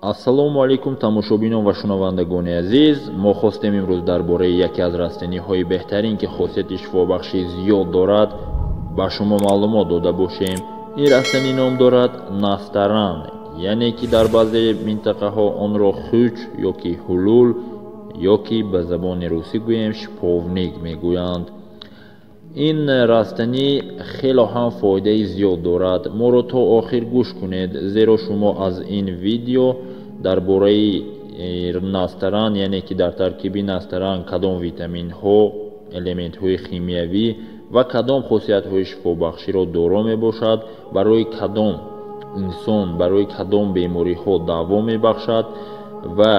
Ассалому алайкум тамошобинон ва шунавандагони азиз. Мо хостем имрӯз дар бораи яке аз растаниҳои беҳтарин, ки хосияти шифобахшӣ зиёд дорад, ба шумо маълумот дода бошем. Ин растанӣ ном дорад настаран, яъне ки дар баъзе минтақаҳо онро хуч ё ки ҳулул ё ки ба забони русӣ гӯем шиповник мегӯянд. Ин растанӣ хело ҳам фоидаи зиёд дорад. Моро то охир гӯш кунед, зеро шумо аз ин видео дар бораи настаран, яъне ки дар таркиби настаран кадом витаминҳо, элементҳои химиявӣ ва кадом хосиятҳои шифобахширо доро мебошад, барои кадом инсон, барои кадом бемориҳо даво мебахшад ва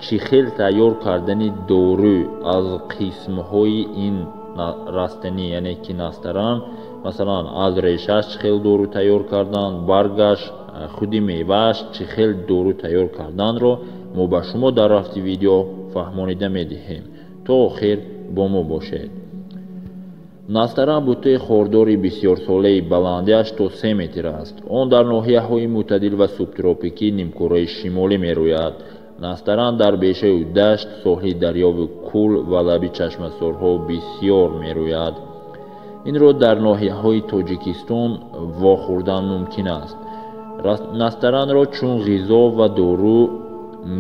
чӣ хел тайёр кардани дору аз қисмҳои ин растанӣ, яъне ки настаран, масалан аз решааш чӣ хел дору тайёр кардан, баргаш, худи мевааш чӣ хел дору тайёр карданро мо ба шумо дар рафти видео фаҳмонида медиҳем. То охир бо мо бошед. Настаран бутаи хордори бисёрсолаи баландиаш то 3 метр аст. Он дар ноҳияҳои мӯътадил ва субтропикӣ нимкураи шимолӣ мерӯяд. Настаран дар бешаю дашт, соҳили дарёву кӯл ва лаби чашмасорҳо бисёр мерӯяд. Инро дар ноҳияҳои Тоҷикистон вохӯрдан мумкин аст. Настаранро чун ғизо ва дору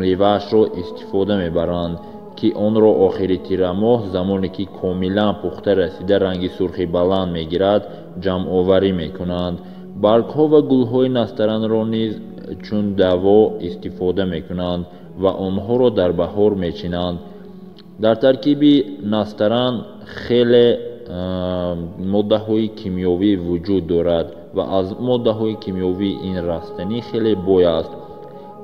меваашро истифода мебаранд, ки онро охири тирамоҳ, замоне ки комилан пухта расида ранги сурхи баланд мегирад, ҷамъоварӣ мекунанд. Баргҳо ва гулҳои настаранро низ чун даво истифода мекунанд ва онҳоро дар баҳор мечинанд. Дар таркиби настаран хеле моддаҳои кимиёвӣ вуҷуд дорад ва аз моддаҳои кимиёвии ин растанӣ хеле бой аст.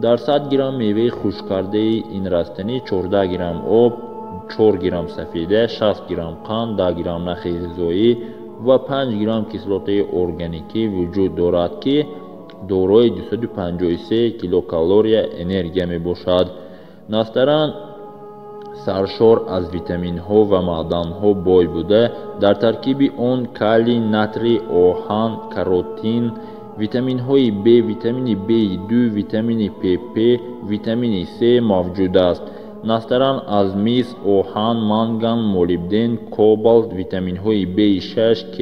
Дар 100 грамм меваи хушккардаи ин растанӣ 14 грамм об, 4 грамм сафеда, 60 грамм қанд, 10 грамм нахи ғизоӣ ва 5 грамм кислотаи органикӣ вуҷуд дорад, ки дорои 253 килокалория энергия мебошад. Настаран саршор аз витаминҳо ва маъданҳо бой буда, дар таркиби он калий, натрий, оҳан, каротин, витаминҳои Б, витамини В2, витамини ПП, витамини С мавҷуд аст. Настаран аз мис, оҳан, манган, молибден, кобалт, витаминҳои В6, К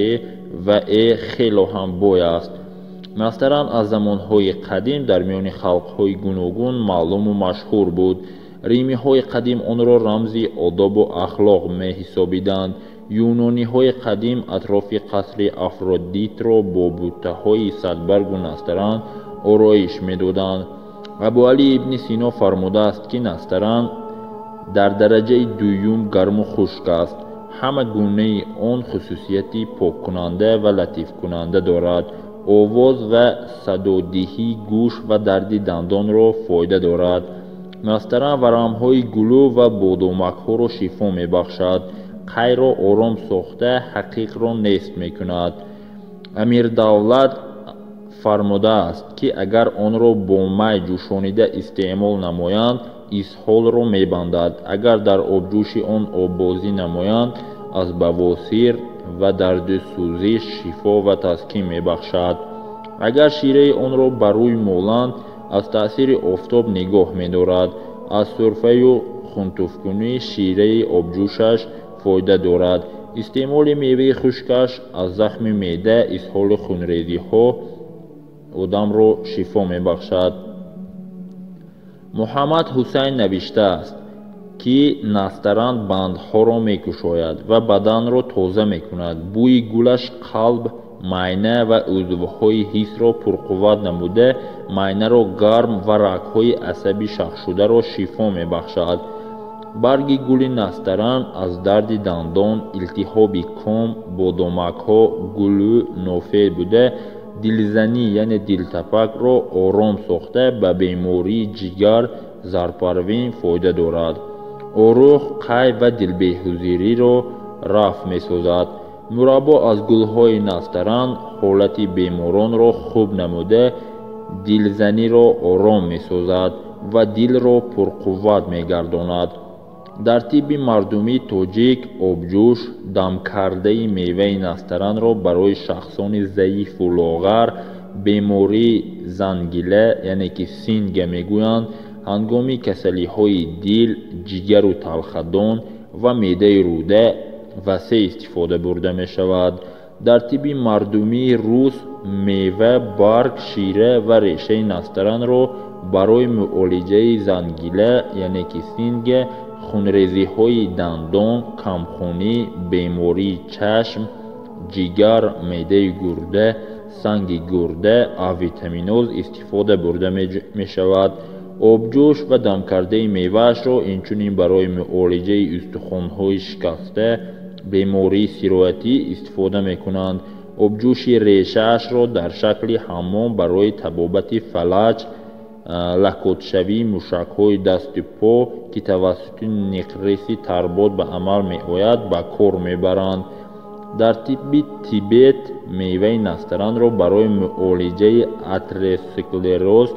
ва Е хело ҳам бой аст. Настаран аз замонҳои қадим дар миёни халқҳои гуногун маълуму машҳур буд. Римиҳои қадим онро рамзи одобу ахлоқ меҳисобиданд. Юнониҳои қадим атрофи қасри Афродитро бо буттаҳои садбаргу настаран ороиш медоданд. Абуалӣ ибни Сино фармудааст, ки настаран дар дараҷаи дуюм гарму хушк аст. Ҳама гунаи он хусусияти поккунанда ва латифкунанда дорад. Овоз ва садодиҳии гӯш ва дарди дандонро фоида дорад. Настаран варамҳои гулӯ ва бодомакҳоро шифо мебахшад. Қайро ором сохта, ҳақиқро нест мекунад. Амирдавлат фармудааст, ки агар онро бо май ҷӯшонида истеъмол намоянд, исҳолро мебандад. Агар дар обҷӯши он оббозӣ намоянд, аз бавосир ва дарду сӯзиш шифо ва таскин мебахшад. Агар шираи онро ба рӯй моланд, аз таъсири офтоб нигоҳ медорад. Аз сурфаю хунтуфкунӣ шираи обҷӯшаш фоида дорад. Истеъмоли меваи хушкаш аз захми меъда, исҳолу хунрезиҳо одамро шифо мебахшад. Муҳаммад Ҳусайн навиштааст, ки настаран бандҳоро мекушояд ва баданро тоза мекунад. Бӯи гулаш қалб, майна ва узвҳои ҳисро пурқувват намуда, майнаро гарм ва рагҳои асаби шахшударо шифо мебахшад. Барги гули настаран аз дарди дандон, илтиҳоби ком, бодомакҳо, гулӯ нофеъ буда, дилзанӣ яъне дилтапакро ором сохта, ба бемории ҷигар, зарпарвин фоида дорад. Орух, қай ва дилбеҳузуриро рафъ месозад. Мураббо аз гулҳои настаран ҳолати беморонро хуб намуда, дилзаниро ором месозад ва дилро пурқувват мегардонад. Дар тибби мардумии тоҷик обҷӯш, дамкардаи меваи настаранро барои шахсони заифу лоғар бемории зангила, яъне ки синга мегӯянд, ҳангоми касалиҳои дил, ҷигару талхадон ва меъдаи рӯда васеъ истифода бурда мешавад. Дар тибби мардумии рус мева, барг, шира ва решаи настаранро барои муолиҷаи зангила, яъне ки синга, хунрезиҳои дандон, камхунӣ, бемории чашм, ҷигар, меъдаи гурда, санги гурда, авитаминоз истифода бурда мешавад. Обҷӯш ва дамкардаи меваашро инчунин барои муолиҷаи устухонҳои шикаста, бемории сироятӣ истифода мекунанд. Обҷӯши решаашро дар шакли ҳаммом барои табобати фалаҷ, лакотшавии мушакҳои дасту по, ки тавассути неқреси тарбот ба амал меояд, ба кор мебаранд. Дар тибби Тибет меваи настаранро барои муолиҷаи атеросклероз,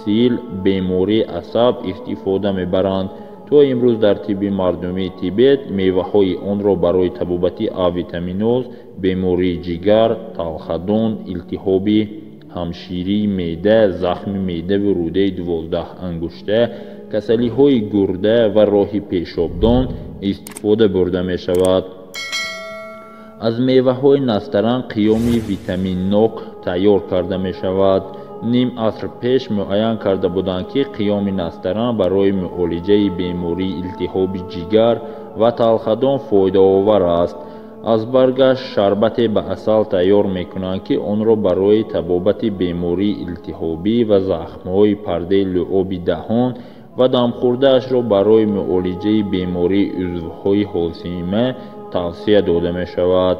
сил, бемории асаб истифода мебаранд. То имрӯз дар тибби мардумии Тибет меваҳои онро барои табобати авитаминоз, бемории ҷигар, талхадон, илтиҳоби ҳамширии меъда, захми меъдаву рӯдаи 12 ангушта, касалиҳои гурда ва роҳи пешобдон истифода бурда мешавад. Аз меваҳои настаран қиёми витаминнок тайёр карда мешавад. Ним аср пеш муайян карда буданд, ки қиёми настаран барои муолиҷаи бемории илтиҳоби ҷигар ва талхадон фоидаовар аст. Аз баргаш шарбате ба асал тайёр мекунанд, ки онро барои табобати бемории илтиҳобӣ ва захмҳои пардаи луоби даҳон ва дамхӯрдаашро барои муолиҷаи бемории узвҳои ҳосима тавсия дода мешавад.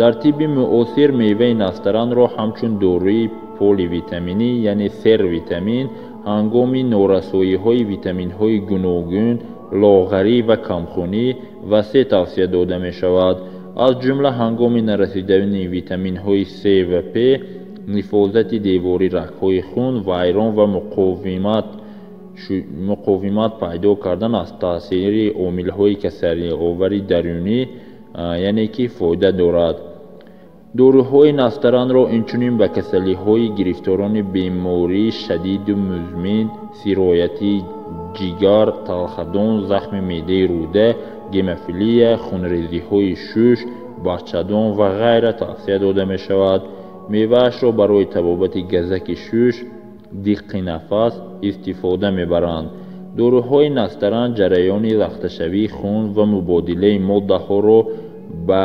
Дар тибби муосир меваи настаранро ҳамчун доруи поливитаминӣ, яъне сервитамин, ҳангоми норасоиҳои витаминҳои гуногун, лоғарӣ ва камхунӣ васеъ тавсия дода мешавад. Аз ҷумла ҳангоми нарасидани витаминҳои С ва П, нифозати девори рагҳои хун вайрон ва муқовимат пайдо кардан аз таъсири омилҳои касалиовари дарунӣ, яъне ки фоида дорад. Доруҳои настаранро инчунин ба касалиҳои гирифторони бемории шадиду музмин, сирояти ҷигар, талхадон, захми меъдаи рӯда, гемофилия, хунрезиҳои шуш, бачадон ва ғайра тавсия дода мешавад. Меваашро барои табобати газаки шуш, диққи нафас истифода мебаранд. Доруҳои настаран ҷараёни лахташавии хун ва мубодилаи моддаҳоро ба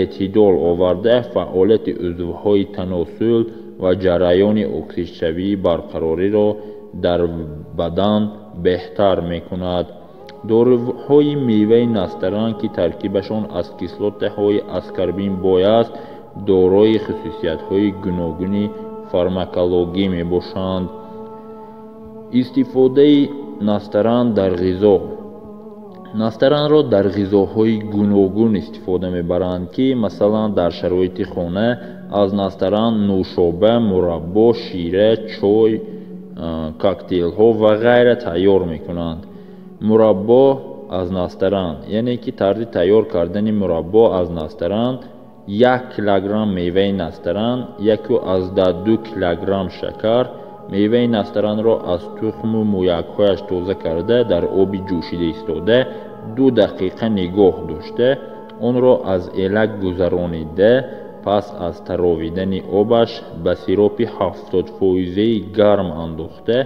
эътидол оварда, фаъолияти узвҳои таносул ва ҷараёни оксидшавии барқарориро дар бадан беҳтар мекунад. Доруҳои меваи настаран, ки таркибашон аз кислотаҳои аскорбин бой аст, дорои хусусиятҳои гуногуни фармакологӣ мебошанд. Истифодаи настаран дар ғизо. Настаранро дар ғизоҳои гуногун истифода мебаранд, ки масалан дар шароити хона аз настаран нӯшоба, мураббо, шира, чой, коктейлҳо ва ғайра тайёр мекунанд. Мураббо аз настаран, яъне ки тарзи тайёр кардани мураббо аз настаран: 1 килограмм меваи настаран, 1,2 килограмм шакар. Меваи настаранро аз тухму мӯякҳояш тоза карда, дар оби ҷӯшида истода 2 дақиқа нигоҳ дошта, онро аз элак гузаронида, пас аз таровидани обаш ба сиропи 70% гарм андохта,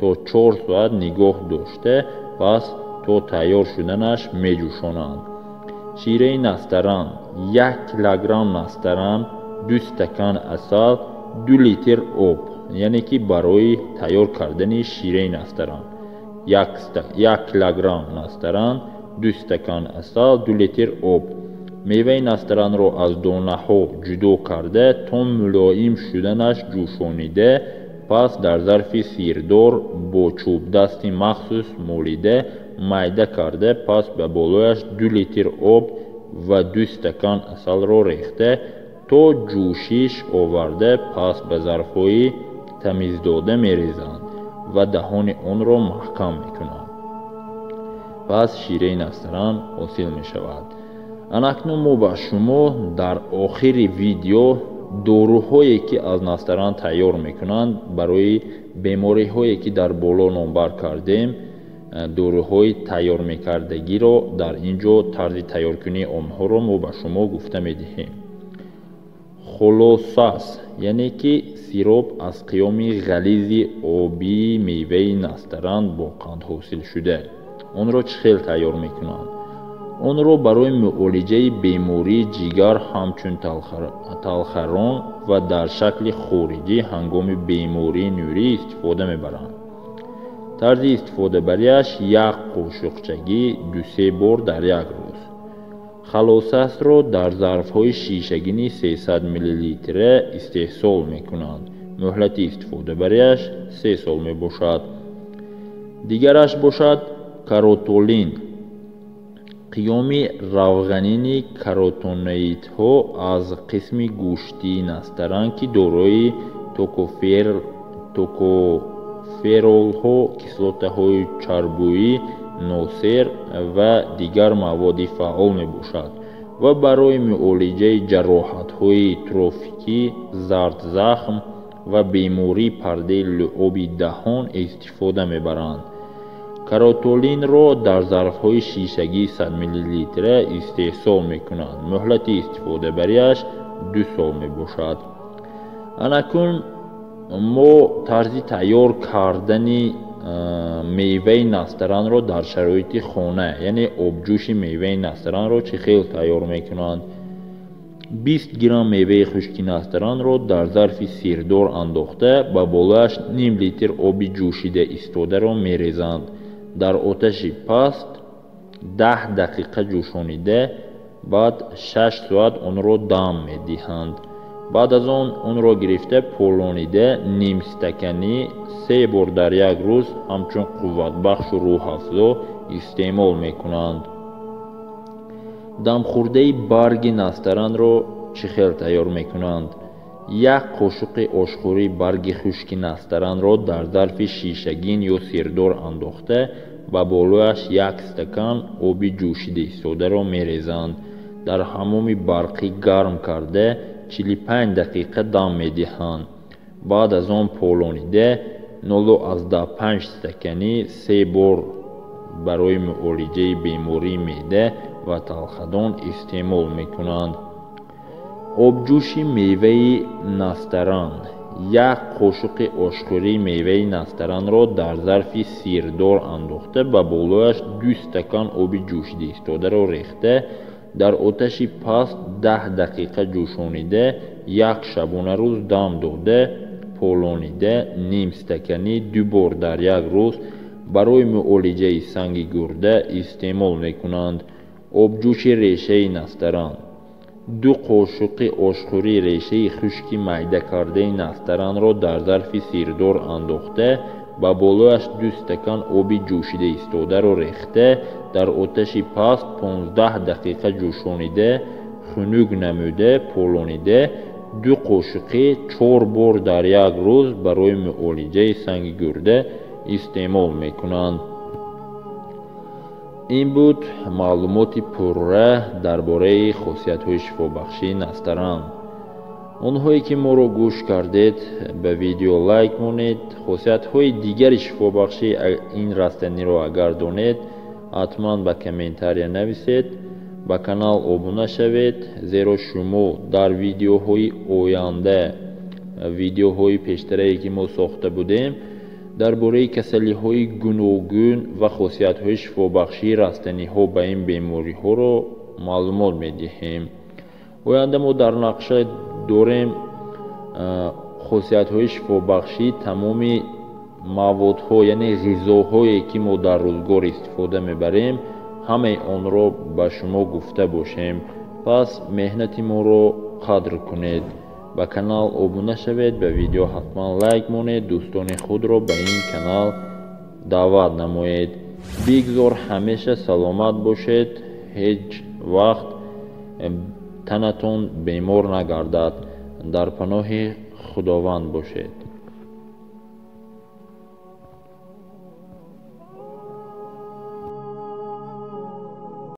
то 4 соат нигоҳ дошта, пас то тайёр шуданаш меҷӯшонанд. Шираи настаран: 1 килограмм настаран, 2 стакан асал, 2 литр об, яъне ки барои тайёр кардани шираи настаран 1 килограмм настаран, 2 стакан асал, 2 литр об. Меваи настаранро аз донаҳо ҷудо карда, то мулоим шуданаш ҷӯшонида, пас дар зарфи сирдор бо чӯбдасти махсус молида, майда карда, пас ба болояш 2 литр об ва 2 стакан асалро рехта, то ҷӯшиш оварда, пас ба зарфҳои тамиздода мерезанд ва даҳони онро маҳкам мекунанд. Пас шираи настаран ҳосил мешавад. Анакнун мо ба шумо дар охири видео Доруҳое ки аз настаран тайёр мекунанд барои бемориҳое ки дар боло номбар кардем, доруҳои тайёр мекардагиро дар ин ҷо тарзи тайёркунии онҳоро мо ба шумо гуфта медиҳем. Холосас, яъне ки сироп аз қиёми ғализи обии меваи настаран бо қанд ҳосил шуда. Онро чӣ хел тайёр мекунанд? Онро барои муолиҷаи бемории ҷигар ҳамчун талхарон ва дар шакли хориҷӣ ҳангоми бемории нӯрӣ истифода мебаранд. Тарзи истифодабарияш як қошуқчагӣ 2-3 бор дар як рӯз. Халосасро дар зарфҳои шишагини 300 миллилитра истеҳсол мекунанд. Муҳлати истифодабарияш 3 сол мебошад. Дигараш бошад каротолин. Қиёми равғанини каротиноидҳо аз қисми гӯштии настаран, ки дорои токоферолҳо, кислотаҳои чарбӯӣ, носер ва дигар маводи фаъол мебошад ва барои муолиҷаи ҷароҳатҳои трофикӣ, зардзахм ва бемории пардаи луоби даҳон истифода мебаранд. Каротолинро дар зарфҳои шишагии 100 миллилитра истеҳсол мекунанд. Муҳлати истифодабарияш 2 сол мебошад. Анакун мо тарзи тайёр кардани меваи настаранро дар шароити хона, яъне обҷӯши меваи настаранро чӣ хел тайёр мекунанд? 20 грамм меваи хушки настаранро дар зарфи сирдор андохта, ба болояш ним литр оби ҷӯшида истодаро мерезанд. Дар оташи паст 10 дақиқа ҷӯшонида, баъд 6 соат онро дам медиҳанд. Баъд аз он онро гирифта полонида нимстаканӣ 3 бор дар як рӯз ҳамчун қувватбахшу рӯҳафзо истеъмол мекунанд. Дамхӯрдаи барги настаранро чӣ хел тайёр мекунанд? Як қошуқи ошхӯрии барги хушки настаранро дар зарфи шишагин ё сирдор андохта, ба болояш як стакан оби ҷӯшида истодаро мерезанд. Дар ҳаммоми барқӣ гарм карда 45 дақиқа дам медиҳанд. Баъд аз он полонида 0,5 стакани 3 бор барои муолиҷаи бемории меъда ва талхадон истеъмол мекунанд. Обҷӯши меваи настаран. Як қошуқи ошхӯрии меваи настаранро дар зарфи сирдор андохта, ба болояш 2 стакан оби ҷӯшида истодаро рехта, дар оташи паст 10 дақиқа ҷӯшонида, як шабонарӯз дам дода, полонида ним стаканӣ 2 бор дар як рӯз барои муолиҷаи санги гурда истеъмол мекунанд. Обҷӯши решаи настаран. 2 қошуқи ошхӯрии решаи хушки майда кардаи настаранро дар зарфи сирдор андохта, ба болояш 2 стакан оби ҷӯшида истодаро рехта, дар оташи паст 15 дақиқа ҷӯшонида, хунук намуда, полонида 2 қошуқи 4 бор дар як рӯз барои муолиҷаи санги гурда истеъмол мекунанд. Ин буд маълумоти пурра дар бораи хосиятҳои шифобахшии настаран. Онҳое ки моро гӯш кардед, ба видео лайк монед. Хосиятҳои дигари шифобахшии ин растаниро агар донед, ҳатман ба комментария нависед, ба канал обуна шавед, зеро шумо дар видеоҳои оянда, видеоҳои пештарае ки мо сохта будем, дар бораи касалиҳои гуногун ва хосиятҳои шифобахшии растаниҳо ба ин бемориҳоро маълумот медиҳем. Оянда мо дар нақша дорем хосиятҳои шифобахшии тамоми маводҳо, яъне ғизоҳое ки мо дар рӯзгор истифода мебарем, ҳамаи онро ба шумо гуфта бошем. Пас меҳнати моро қадр кунед, ба канал обуна шавед, ба видео ҳатман лайк монед, дӯстони худро ба ин канал даъват намоед. Бигзор ҳамеша саломат бошед, ҳеҷ вақт танатон бемор нагардад. Дар паноҳи Худованд бошед.